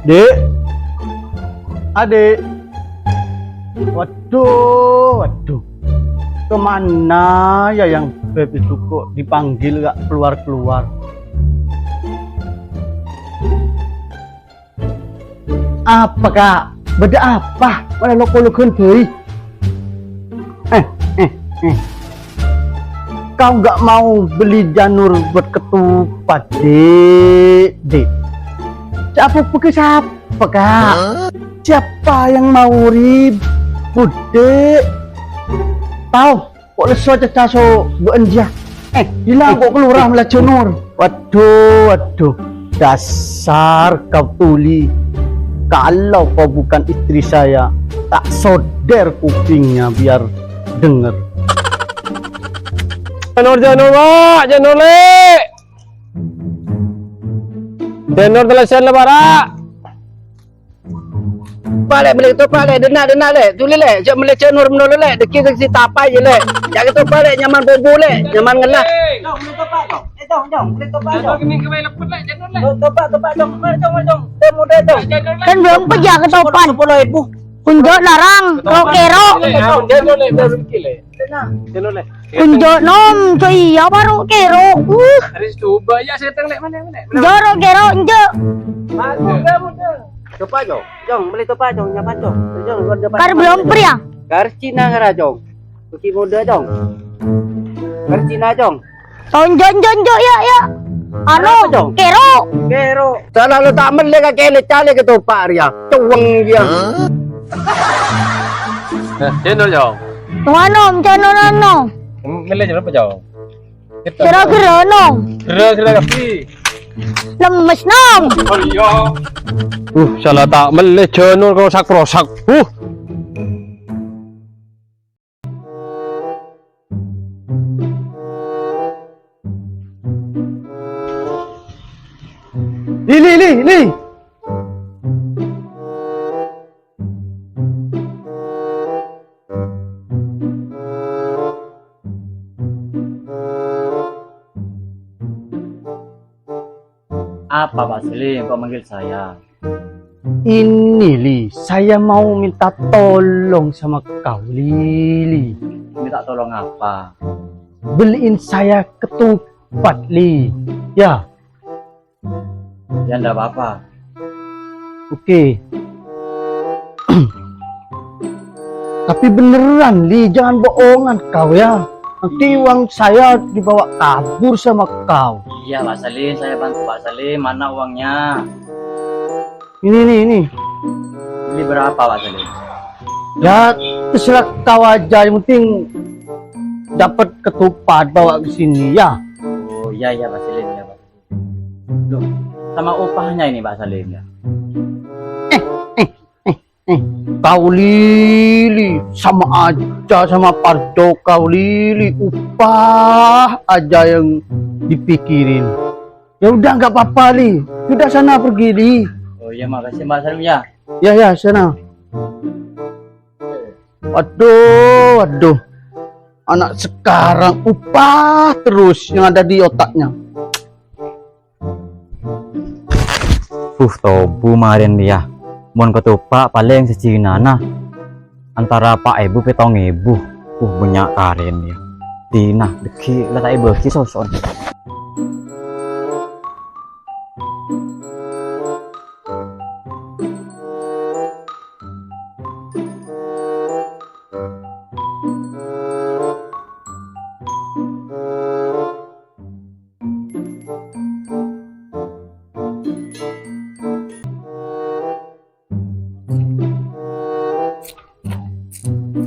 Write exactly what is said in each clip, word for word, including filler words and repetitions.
Dik. Adik. Waduh, waduh. Kemana ya yang Beb itu kok dipanggil gak keluar-keluar? Apa, Kak? Bâdâ apa? Malah lok-ologhân bhâi. Eh, eh, eh. Kau nggak mau beli janur buat ketupat, Dik? Dik. Siapa pakai siapa, Kak? Siapa yang mau ribut, Dik? Tahu? Kok lesso caccaso bâ'ân jiyâ? Eh, bilang kok keluar melajonor. Waduh, waduh. Dasar kau tuli. Kalau kau bukan istri saya, tak soder kupingnya biar denger. Janur, janur, Pak, janur, Lè'. Janur telesen la, Pak. Palè' mellè topa', Lè', denna', denna', Lè', tuli, Lè', jhâ' mellè janur mennolo, Lè', dhâggi' sè tapa, yâ, Lè', jhâ' topa', Lè', nyaman bobo, Lè', nyaman ngella. Jhong, mellè topa', Jhong. Eh, Jhong, Jhong, mellè topa', Jhong. Topa', topa', Jhong, mara, Jhong, mara, Jhong. Kan belum pejja ketopan. Sepuluh ribu. Unjuk larang, ro-kero. Unjuk nom, co iya baru kero. Uh. Harus coba ya, saya tengok, mana, mana. Joro kero, enjuk. Copa', Jhong. Jhong, mellè topa', Jhong. Nyaman, Jhong. Jhong, luar depan. Kar belum pria. Kar Cina ngara, Jhong. Bagi muda, Jhong. Kar Cina, Jhong. Tonjo, enjuk, enjuk, ya, ya. Anu, Jhong? Kero. Kero. Salah lo ta' mellè ka kene cale ketopa' rèya. Coweng dia. Eh, cendol, Jhong. Tuh, anu, cendol, anu. Mellè jero apa, Jhong? Kira-kira, no. Kira-kira kapi. Lemes, nom. Oh, iya. Uh, salah ta' mellè janur krosak-krosak. Uh. Li, li, li, li. Apa, Pak Salim, kok manggil saya? Ini, Li, saya mau minta tolong sama kau, Li, Li. Minta tolong apa? Beliin saya ketupat, Li. Ya. Ya, ndak apa-apa. Oke. Tapi beneran, Li, jangan bohongan kau, ya. Nanti uang saya dibawa kabur sama kau. Iya, Pak Salim, saya bantu Pak Salim. Mana uangnya? Ini, ini, ini. Beli berapa, Pak Salim? Ya, terserah kau aja. Yang penting dapat ketupat, bawa ke sini, ya. Oh, iya, iya, Pak Salim, ya, Pak. Loh, sama upahnya ini, Pak Salim, ya? Eh, eh, eh, eh. Kau, Li, Li, sama aja sama Parjo kau, Li, Li. Upah aja yang dipikirin. Ya udah, nggak apa-apa, Li. Sudah, sana pergi, Li. Oh iya, makasih, Pak Salim, ya. Ya, ya, sana. Waduh, waduh. Anak sekarang upah terus yang ada di otaknya. Uh, tobu marèn, ya. Mon ketopa' palèng sajinana. Antara pa' èbu pètong èbu. Uh, bânnya' karèn, ya. Dina, dhâggi' la ta' èbâgi soso'na.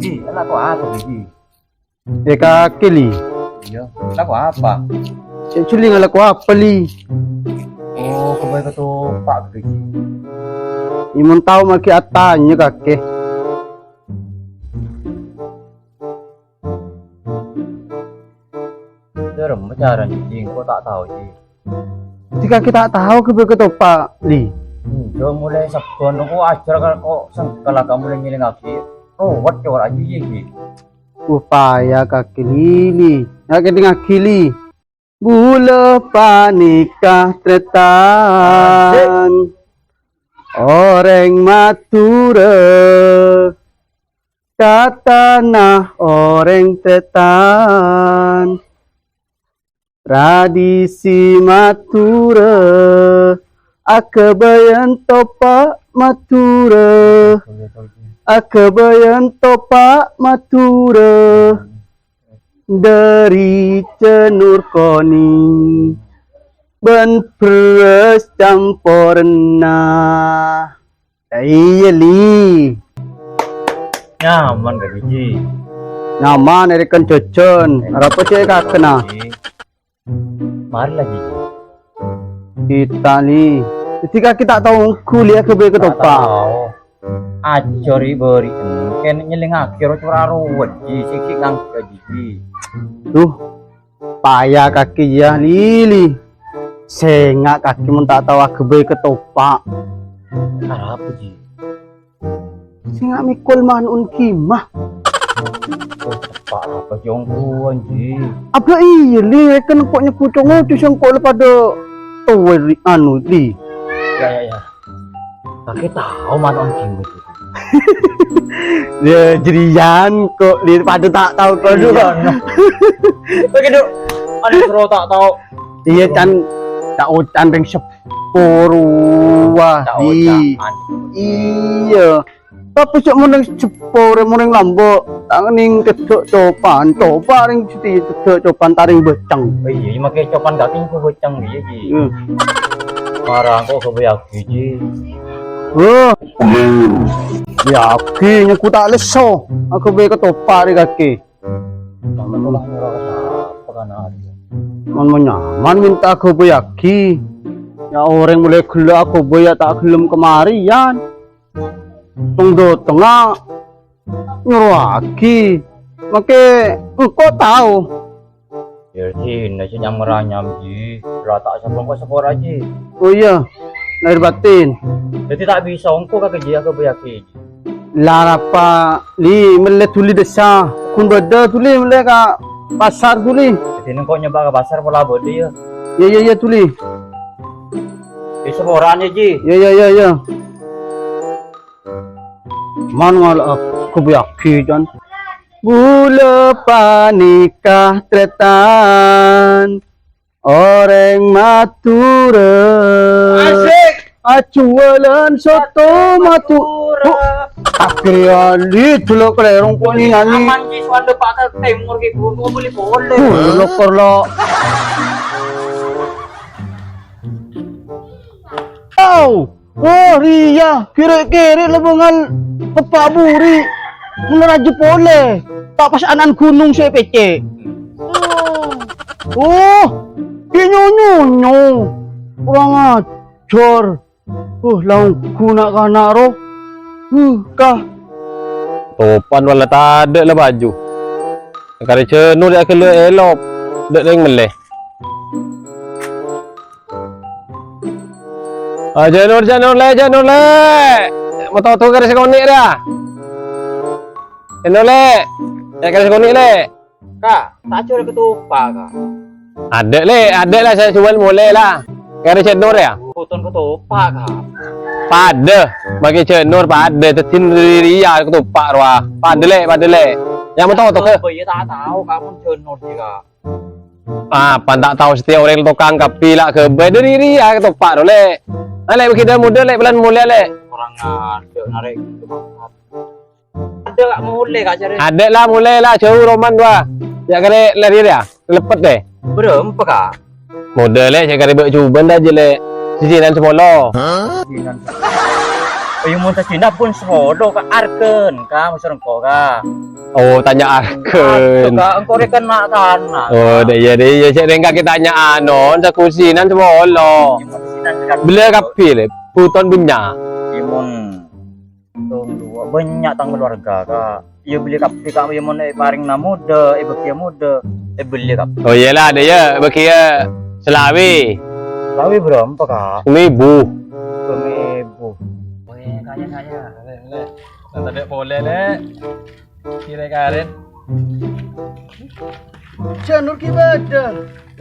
Ji, alako apa, Ji? Eh, kakè, Li. Iya, alako apa? Cek Juli ngalako apa, Li? Oh, kembali ke topak, Ji. Imun tahu magi atanya, kakè. Dâremma carana, Ji, engko' ta' tao, Ji. Jika kita tahu ke ketopa', Li. Enjâ', molaè sabbhân engko' ajhâr kok sengkala kamu lè ngèlèngaghi. Rowet kè wara' Ji, Ji. Upaya kakè Lili. Ya, kèdingngaghi, Li. Bulâ panèka trètan. Orèng Madhurâ, katana orèng Trètan. Tradisi Madhurâ, aghâbâyân topa' Madhurâ, aghâbâyân topa' Madhurâ, dhâri jhânur konèng bân bherrâs camporènna. Iyâ, Li. Nyaman, Kak Gigi. Nyaman, èrèken jhâjhân. Arapa sè èkakèna? Mari la, Gigi. Kita, Li. Dhâddhi kakè ta' tao ongghu, Li, aghâbây Ta' ketopa'. tao. Ajhâr è bâri'en, kèng nyellèngngaghi ro-cora ro, Ji, sè ghi' ngangghuy, Gigi. Duh, paya kakè, yâ, Li, Li. Sènga' kakè mon ta' tao aghâbây ketopa'. Arapa, Ji? Sènga' mèkol mano'na Gimah. Oh, teppa' apa, Ji, ongghuwân, Ji? Abâ iyâ, Li, kan engko' nyebbhut co-ngoco sè engko' la padâ towè, Li, anu, Li. Yâ, yâ, yâ. Kakè tao mano'na Gimah, Ji? Yâ, jârèya engko', Li, padâ ta' tao, Iyâ, kodhu. no. Oke, Duk. Anu, soro ta' tao. Iyâ, can, ta' ocan rèng seppo rowa, Ca'oca', Li. An. Iyâ. Tapè cè' mon rèng seppo, rèng, mon rèng lambâ', ta' ngènèng cedhâ' copan, copa' rèng sè cedhâ' copan ta' rèng bâceng. Oh iyâ, iyâ, makè copan kakè nyengko bâceng, iyâ, Ji. Hmm. Mara engko' aghâbây kakè, Ji. Wah. Yâ, kakè nyengko ta' lesso. Aghâbây ketopa' rè kakè. Sampeyan la nyoro ka sapa kana arèya? Mon, mon nyaman mènta aghâbâyyaghi. Yâ orèng molaè ghellâ' aghâbây yâ ta' ghellem kamarèyan. Tong-dhotongnga nyoroaghi. Makè engko' tao. Yâ, dinah sè nyam-ranyam, Ji. La ta' sapa engko' sapora, Ji. Oh iyâ, lahir batin. Dhâddhi ta' bisa engko' kakè, Ji, aghâbâyyaghi, Ji. La arapa, Li, mellè dhuli dâssa. Ghun bâdâ dhuli mellè ka pasar dhuli. Dhâddhi engko' nyabâ' ka pasar pola bâdâ, yâ. Iyâ, iyâ, iyâ, dhuli. È sapora'an, yâ, Ji. Iyâ, iyâ, iyâ, iyâ. Man ngala' aghâbâyyaghi, Jan. Bulâ panèka trètan. Orèng Madhurâ. Asik. Ajhuwâlân soto Madhurâ. Madhurâ. Bu, akhirnya Li, delok kalèrong kok nyanyi. Aman, Ji, soalnya Pak Timur ki, Bu, mau beli polè. Bu, lo perlu. Au. Oh, rèya, kèrè'-kèrè' lèbângan eppa' buri. Mon rajâ polè, ta' pas ana'na ghunong sè pècè'. Oh, ghi' nyo-nyonyo. Kurang ajhâr. Uh, la ongghu na'-kana' ro. Uh, ka. Topan wala tadâ' la baju. Karè Janur yâ ghellâ' èlop. Dâ' rèng mellè. Ah, Janur, Janur, lè', Janur, lè'. Matoto karè sè konè' rèya. Janur, lè'. Yâ karè sè konè', lè'. Ka', ta' ajhâr ketopa', Ka'. Adâ', lè', adâ' la, sè juwâl molè la. Karè Janur yâ. Bhuton ketopa', Ka'. Padâ, makè Janur padâ, dhâddhi rèya ketopa' rowa. Padâ, lè', padâ, lè'. Yâ matoto, Ka'. Apa yâ ta' tao, Ka', mon Janur, Ka'. Ah, pan ta' tao satèya orèng tokang kabbhi la ghâbây dhâri rèya ketopa' ro, lè'. Ah, lè', bâgi dâ' modâ, lè', bâlân molè, lè'. Kurang ajhâr, narèk. Adâ' la molè, Ka', carè. Adâ' la molè, la jhâu roman, wa. Yâ karè lèrè rèya, lèpèt, lè'. Bârâmpa, Ka'? Modâ, lè', sè karè bâ' jhubân ta' jâ, lè'. Sèjhinan sapolo. Sèjhinan. Ayo, mon sèjhinan pon sapolo, Ka', arghâna, Ka', maksod engko', Ka'. Oh, tanya arghâna. Aduh, Ka', engko' rè kan na'-kana'. Oh, dâ' iyâ, dâ' iyâ, cè' rèng kakè tanya'an, non, sakusinan sapolo. Bellâ kabbhi, lè', bhuton bânnya'. Iyâ, mon tong duwâ', bânnya' tang kaluwarga, Ka'. Iyâ, bellâ kabbhi, Ka', iyâ, mon èparèngana modâ, èbâghiyâ modâ, èbellâ kabbhi. Oh, iyâ la, dâ' iyâ, bâghiyâ salawè. Salawè bârâmpa, Ka'? Sèngèbu. Sèngèbu. Weh, kaya-kaya. Lè', lè'. Tadâ' polè, lè'. Kira-kira. Janur ki bâdâ.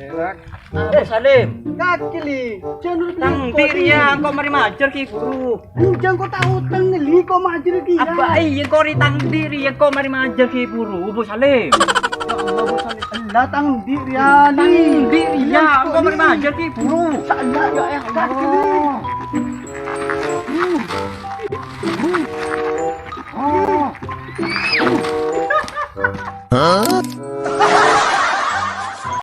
Enak. Ah, Bos Salim. Kakè, Li. Jhâ' nurut Tang engko', ndi Li. Rèya, engko' marè majâr ghi' buru. Enjâ' engko' ta' otang, Li, ko' majâr ghi' ya. Apa, iyâ, engko' rè tang ndi rèya, engko' marè majâr ghi' buru, Bos Salim. Ya Allah, Bos Salim. Ella tang ndi rèya, Li? Tang ndi rèya, engko' marè majâr ghi' buru. Salah ya, eh, kakè, Li.